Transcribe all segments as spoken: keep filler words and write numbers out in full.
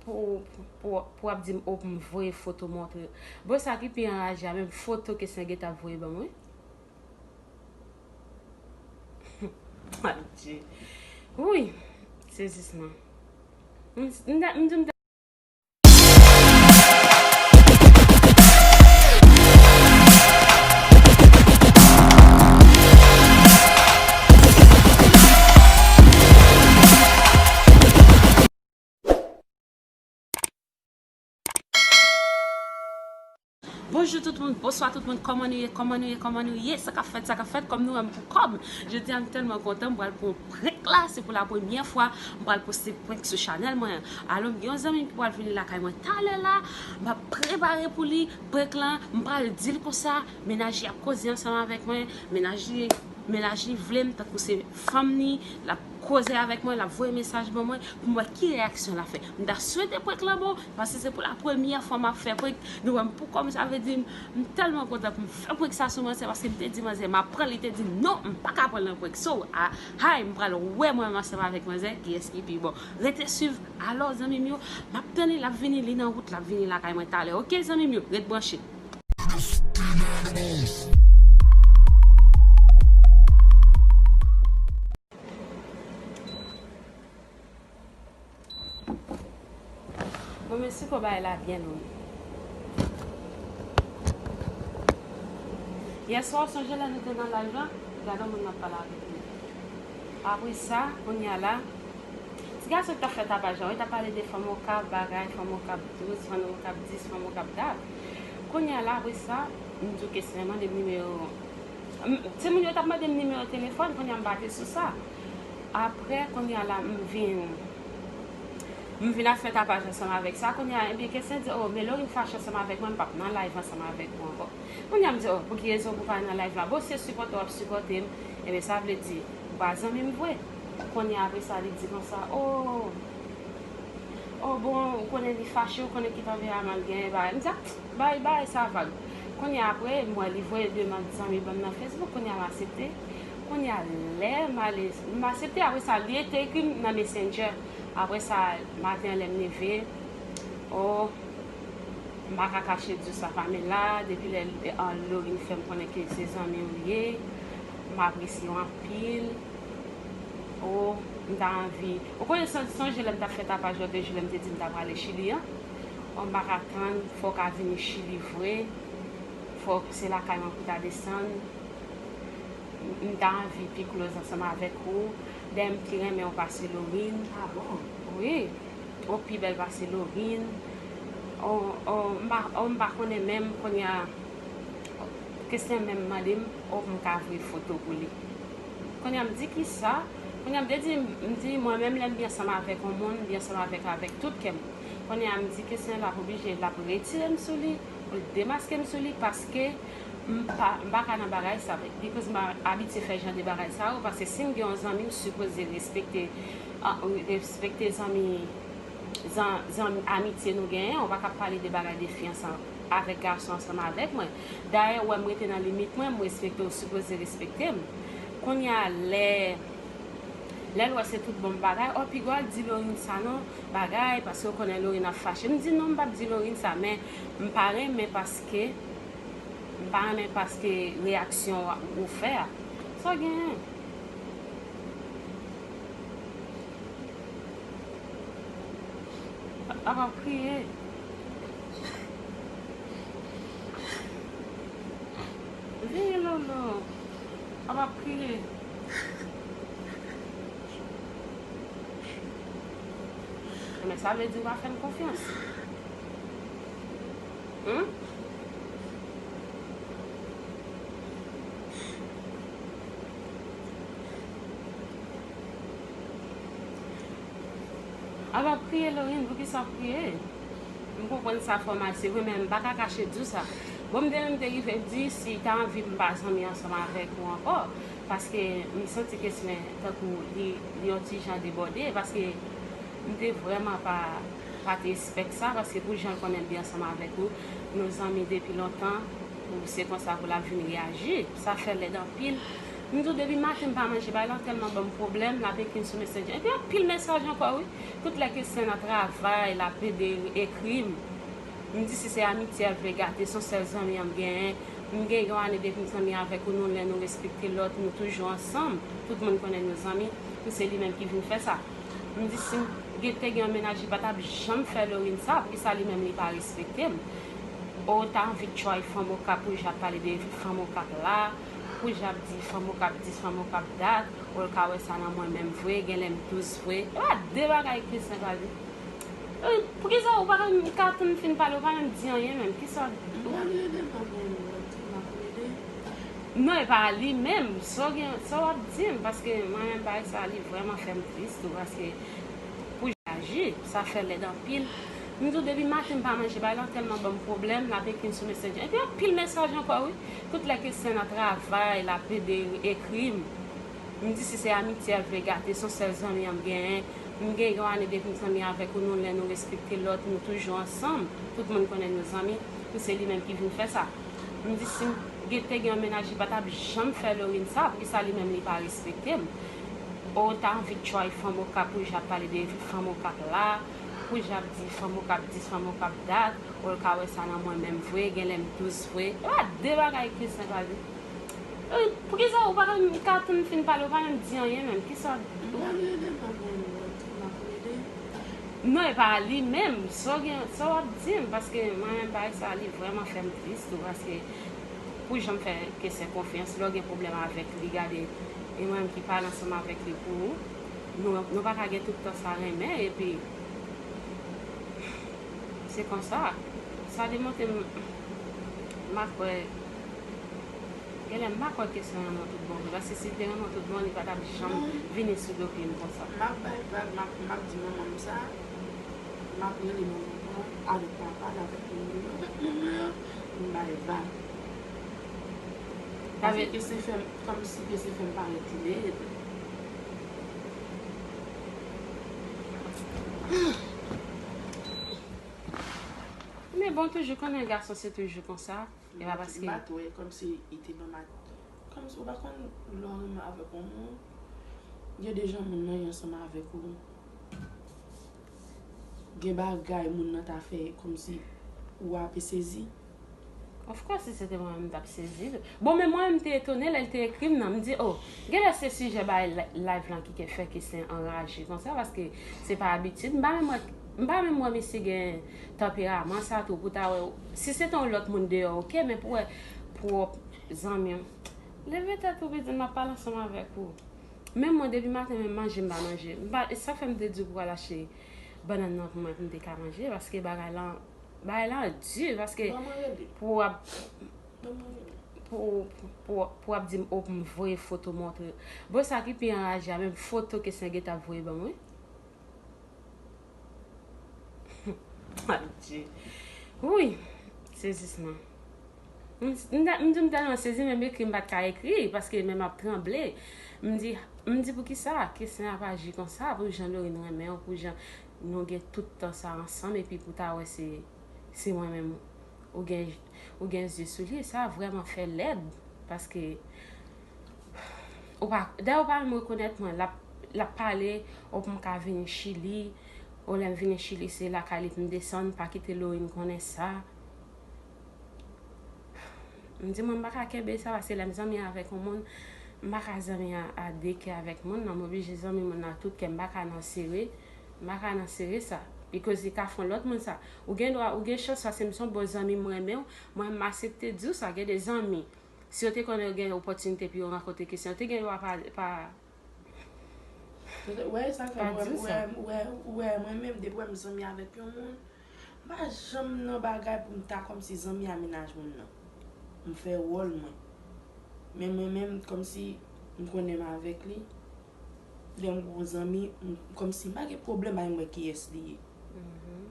Pou, pou, pou w ap di m, o, pou m voye foto montre. Bon, sa ki pi anraje a, menm foto Kesnè gentan voye ban mwen. Adye. Wi, sezisman. M, m, m di m Bonjou tout moun, bonswa tout moun, kòman nou ye, kòman nou ye, kòman nou ye, sa k ap fèt, sa k ap fèt, kòm nou wè m pou kòm. Jodi a m tèlman kontan, m pral pran prank la, se pou la premyè fwa, m pral poste prank sou chanèl mwen an. Alò, m gen yon zanmi m ki pral vini lakay mwen talè la, m ap prepare pou li, prank lan, m pral di l konsa, mennaj li ap koze ansanm avèk mwen, mennaj li, mennaj li vle m tankou se fanm ni, l ap koze avèk mwen, l ap voye mesaj ban mwen, pou m wè ki reyaksyon l ap fè. M ta swete prank lan bon, paske se pou la premyè fwa m ap fè prank. Nou wè m pou kòm, sa vle di m, m tèlman kontan pou m fè prank sa sou manzè, paske m te di manzè m ap pran l, li te di non, m pa ka pran l nan prank. So, a, hay, m pral wè mwen menm ansanm avèk manzè, kiyès ki pi bon. Rete swiv, alò, zanmi m yo, m ap tann li, l ap vini, li nan wout, l ap vini lakay mwen talè. Oke, zanmi m yo, ret branche. Bon, men si ko bagay la byen lou. Yèswa, w sonje lè nou te nan live la? Gade yon moun m ap pale avèk li. Apre sa, kounye a la, ti gason ki t ap fè tapaj la, wi, t ap pale de fanm Okap, bagay, fanm Okap douz, fanm Okap dis, fanm Okap dat. Kounye a la, apre sa, m di w Kesnè mande m nimewo. M, timoun yo t ap mande m nimewo telefòn, kounye a m bati sou sa. Apre, kounye a la, m vin, m vin ap fè tapaj ansanm avèk sa. Kounye a, ebyen, Kesnè di, o, men Lorin fache ansanm avèk mwen, m p ap nan live ansanm avèk ou ankò. Kounye a, m di, o, pou ki rezon pou pa nan live la? Bon, se sipòte w ap sipòte m, ebyen, sa vle di, ou pa zanmi m vre. Kounye a, apre sa, li di konsa, o, o, bon, ou konnen li fache, ou konnen ki tanperaman l genyen, bagay. M di, a, bay, bay, sa vag. Kounye a, apre, m wè li voye demann zanmi ban m nan Facebook, kounye a, m aksepte. Kounye a, lè m ale, m aksepte, apre sa, li te ekri m nan Messenger. Apre sa, maten an, lè m leve, o, m pa ka kache di w sa, Pamela, depi lè, an, Lorin fè m konnen ke se zanmi w ye, m apresye w anpil. O, m ta anvi. Ou konnen, son-, sonje lè m t ap fè tapaj lòt jou, lè m te di m ta prale Chili an? O, m pa ka tann, fò w ka vini Chili vre. Fò w, se lakay mwen pou w ta desann. M, m ta anvi pi close ansanm avèk ou. Dayè, m pi renmen w pase Lorin. A bon? Wi. Ou pi bèl pase Lorin. O, o, m pa, o, m pa konnen menm kounye a. Kesnè menm mande m, o, m ka voye foto pou li. Kounye a m di kisa? Kounye a m te di, m di mwen menm lè m byen ansanm avèk yon moun, m byen ansanm avèk, avèk tout kè m. Kounye a m di Kesnè l ap oblije, l ap retire m sou li, pou l demaske m sou li, paske m pa, m pa ka nan bagay sa. Because m abitye fè jan de bagay sa yo, paske si m gen yon zanmi, m sipoze respekte, a, respekte zanmi, zan-, zan-, amitye nou genyen, ou pa ka pale de bagay de fi ansanm avèk gason ansanm avèk mwen. Dayè, ou wè m rete nan limit mwen, m respekte w, ou sipoze respekte m. Kounye a, lè, lè l wè se tout bon bagay, o, piga w di Lorin sa non, bagay, paske w konnen Lorin ap fache. M di non, m p ap di Lorin sa, men m pa renmen paske, m pa renmen paske reyaksyon w, ou fè a. Sa w genyen? Ap ap kriye. Vini, Lolo. Ap ap kriye. Men sa vle di ou pa fè m konfyans. Hmm? Ap ap kriye, Lorin, poukisa w ap kriye? M konprann sa fè w mal, se vre, men m pa ka kache di w sa. Bon, m te menm te rive di, si ta anvi m pa zanmi ansanm avèk ou ankò, paske m santi Kesnè tankou li, li yon ti jan debòde, paske m te vrèman pa, pa t espèk sa, paske pou jan l konnen m byen ansanm avèk ou, nou zanmi depi lontan, pou se konsa pou l ap vin reyaji, sa fè lèd anpil. M di w depi maten m pa manje, bagay lan tèlman ban m pwoblèm, l ap ekri m sou Messenger. Epi anpil mesaj ankò wi. Tout lè ke se nan travay, l ap ede ekri m. M di si se amitye l vle gate, se yon sèl zanmi an m genyen. M gen yon ane depi m zanmi avèk ou, nou lè nou respekte lòt, nou toujou ansanm. Tout moun konnen nou zanmi, pou se li menm ki vin fè sa. M di si m gen, te gen yon mennaj, li pa t ap janm fè Lorraine sa, poukisa li menm li pa respekte m? Ou ta anvi try fanm Okap, pou j ap pale de fanm Okap la, pou j ap di fanm Okap dis, fanm Okap dat, ou l ka wè sa nan mwen menm vre, genlè m dous vre. E pa de bagay Christian ka di. Poukisa ou pa ka tann m fin pale, ou pa menm di anyen menm? Kisa w di? Non, e pa li menm. Sa w gen, sa w ap di m? Paske mwen menm bagay sa, li vrèman fè m tris tou, paske pou j aji, sa fè lèd anpil. M di w depi maten m pa manje, bagay lan tèlman ban m pwoblèm, l ap ekri m sou Messenger. Epi anpil mesaj ankò wi. Tout lè ke se nan travay, l ap ede ekri m. M di si se amitye l vle gate, se yon sèl zanmi an m genyen. M gen yon ane depi m zanmi avèk ou, nou lè nou respekte lòt, nou toujou ansanm. Tout moun konnen nou zanmi, pou se li menm ki vin fè sa. M di si m gen, te gen yon mennaj, li pa t ap janm fè Lorraine sa, poukisa li menm li pa respekte m? Ou ta anvi try fanm Okap, pou j ap pale de fanm Okap la, pou j ap di fanm Okap dis, fanm Okap dat, ou l ka wè sa nan mwen menm vre, genlè m dous vre. E pa de bagay Christian ka di. Poukisa ou pa ka tann m fin pale, ou pa menm di anyen menm? Kisa w di? Non, e pa li menm. Sa w gen, sa w ap di m? Paske mwen menm bagay sa, li vrèman fè m tris tou, paske pou jan m fè Christian konfyans, lè w gen pwoblèm avèk li, gade, e mwen menm ki pale ansanm avèk li pou ou. Nou, nou pa ka gen tout tan sa renmen, epi se konsa. Sa demontre m, m pa kwè, genlè m pa kwè Christian renmen w tout bon vre, paske si l te renmen w tout bon, li pa t ap janm vini sou do pye m konsa. M ap bay vag, m ap, m ap di manman m sa, m ap rele manman m avèk papa l, avèk moun yo, avèk moun yo, m bay vag. Paske Christian fè m, kòmsi Christian fè m parèt lèd. Men bon, toujou konnen gason se toujou konsa. E pa paske m pa t wè kòmsi li te nòmal. Kòmsi ou pa konn lè w renmen avèk yon moun, gen de jan moun nan ye ansanm avèk ou. Gen bagay moun nan ta fè kòmsi ou ape sezi. Of course, si se te mwen menm, m t ap sezi. Bon, men mwen menm, m te etone lè l te ekri m nan. M di, oh, genlè se sijè bay li-, live lan ki ke fè ke se anraje konsa, paske se pa abitid. M pa menm wè, m pa menm wè misye gen tanperaman sa tou, pou ta wè, si se te yon lòt moun deyò, oke, men pou wè pwòp zanmi w. Leve tèt ou, pitit, m ap pale ansanm avèk ou. Menm mwen, depi maten, menm manje, m pa manje. M pa, e sa fè m te di w pou w al achte bannann nan pou mwen, pou m te ka manje, paske bagay lan, bagay lan di, paske pou w ap, pou, pou, pou, pou w ap di m, oh, pou m voye foto montre. Bon, sa ki pi anraje a, menm foto ke Sengeta voye ban mwen. Adye. Wi, sezisman. M, m, m di m tèlman sezi, menm ekri m pa t ka ekri, paske men m ap tranble. M di, m di poukisa Christian ap aji konsa, pou jan Lorraine renmen w, pou jan nou gen tout tan sa ansanm, epi pou ta wè se, se mwen menm ou gen, ou gen zye sou li, sa vrèman fè lèd, paske ou pa, dayè ou pa menm rekonèt mwen, l ap, l ap pale, ou pou m ka vin Chili, ou lè m vini Chili, se lakay li pou m desann, pa kite Lorraine konnen sa. M di mwen m pa ka kenbe sa, paske lè m zanmi avèk yon moun, m pa ka zanmi a, a de kè avèk moun nan, m oblije zanmi moun nan tout kè, m pa ka nan sere, m pa ka nan sere sa. Because li ka fè yon lòt moun sa. Ou gen dwa, ou gen chans, paske m se yon bon zanmi, m renmen w, mwen m aksepte di w sa, gen de zanmi. Si yo te konnen yo gen opòtinite pou yo rankontre Christian, yo te gen dwa pa, pa, wè, sa fè pa di w sa. Wè, wè, wè, mwen menm, depi wè m zanmi avèk yon moun, m pa janm nan bagay pou m ta kòmsi zanmi a mennaj moun nan. M fè wòl mwen. Men mwen menm, kòmsi m konnen m avèk li, lè m gon zanmi, m, kòmsi m pa gen pwoblèm a m wè kiyès li ye. Mhm.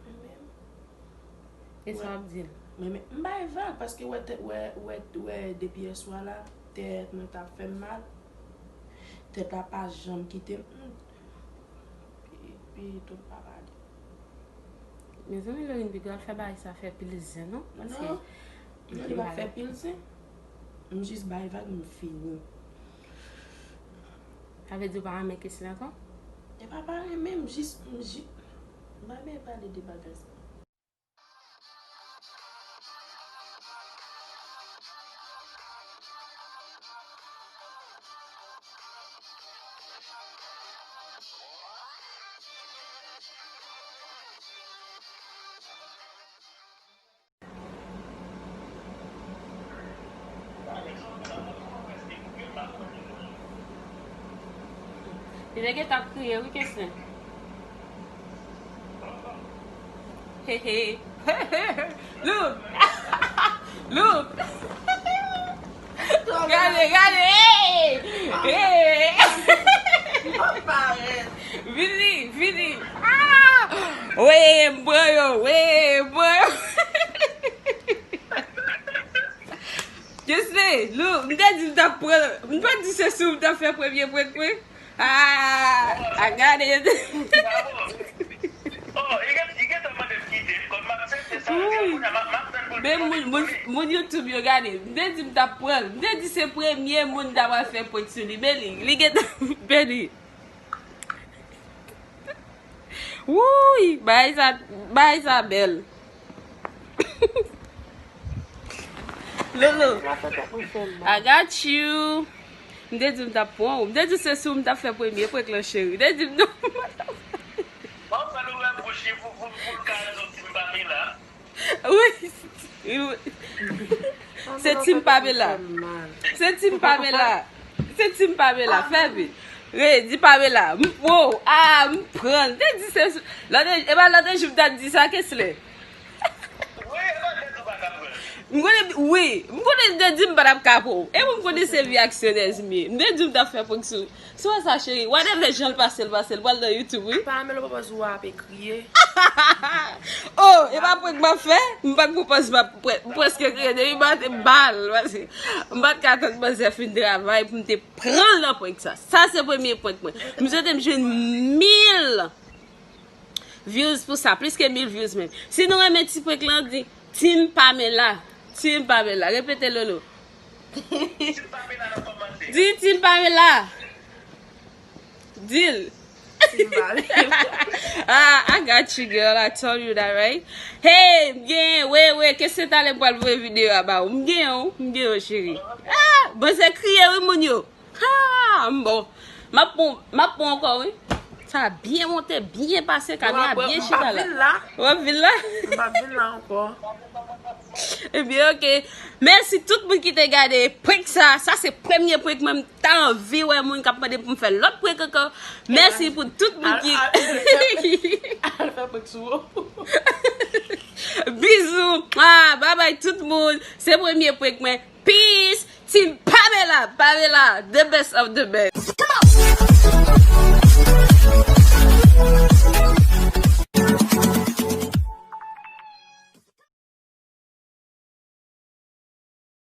Mwen menm. E sa w ap di l? Mwen menm, m bay vag, paske wè tèt, wè, wè, wè depi yèswa la, tèt mwen t ap fè m mal. Tèt la pa janm kite m. Hmm. Pi, pi tou m pa pale. Mezanmi, Lorraine, piga l fè bagay sa fè pil zen, non? Non, non, li pa fè pil zen. M jis bay vag, m fini. Sa vle di ou pa renmen Kesley ankò? E pa pa renmen, m jis, m jis, m pa vle pale de bagay sa. Li te gentan kriye wi, Kesley. Hehe. Look. Look. Gade, gade. Hey. Hey. Vini, vini. Ah! Wè, m pran yo. Wè, m pran yo. Kesley, Lou, m te di m t ap pran, m pa t di se sou m t ap fè premye prank mwen. Ah, I got it. Wouy. Men moun, moun, moun YouTube yo gade, m te di m t ap pran l. M te di se premye moun m ta pral fè prank sou li. Men li, li gentan, men li. Wouy, bagay sa, bagay sa bèl. Lolo, I got you. M te di m t ap pran w. M te di se sou m t ap fè premye prank lan, cheri. M te di m non. Wi. Se Team Pamela. Se Team Pamela. Se Team Pamela. Fè vit. Re, di Pamela. M, wow, ah, m pran. Te di se, lòt, e pa lòt jou m ta di sa, Kesley. M konnen, wi. M konnen te di m pa t ap ka pran w. E mwen m konnen se vye aksyonèz m ye. M te di m t ap fè prank sou. Si w wè sa, cheri, whatever jan l pase, l pase, l pral nan YouTube, wi. Pamela, papa Zou a ape kriye. Oh, e pa prank m ap fè? M pa t pran pòz m ap pre-, m prèske kriye depi maten, m ba l, paske m pa t ka tann manzè fin travay pou m te pran l nan prank sa. Sa se premye prank mwen. M swete m jwenn mil views pou sa, plis ke mil views menm. Si nou renmen ti prank lan, di Team Pamela. Team Pamela. Repete, Lolo. Di Team Pamela. Di l. Ah, I got you, girl. I told you that, right? Hey, m gen, we, we, ke se talè m pral voye videyo a ba ou. M gen w, m gen w, cheri. Ah, bon, se kriye, wi, moun yo. Ha, m bon. M ap pran, m ap pran ankò, wi. Sa byen monte, byen pase, kamera byen chita la. W ap vin la? M p ap vin la ankò. Ebyen, oke. Mèsi tout moun ki te gade prank sa. Sa se premye prank mwen, m ta anvi wè moun k ap mande pou m fè lòt prank ankò. Mèsi pou tout moun ki... Al, al, al fè prank sou ou. Bizou. Ah, bye bye tout moun. Se premye prank mwen. Peace! Team Pamela! Pamela, the best of the best!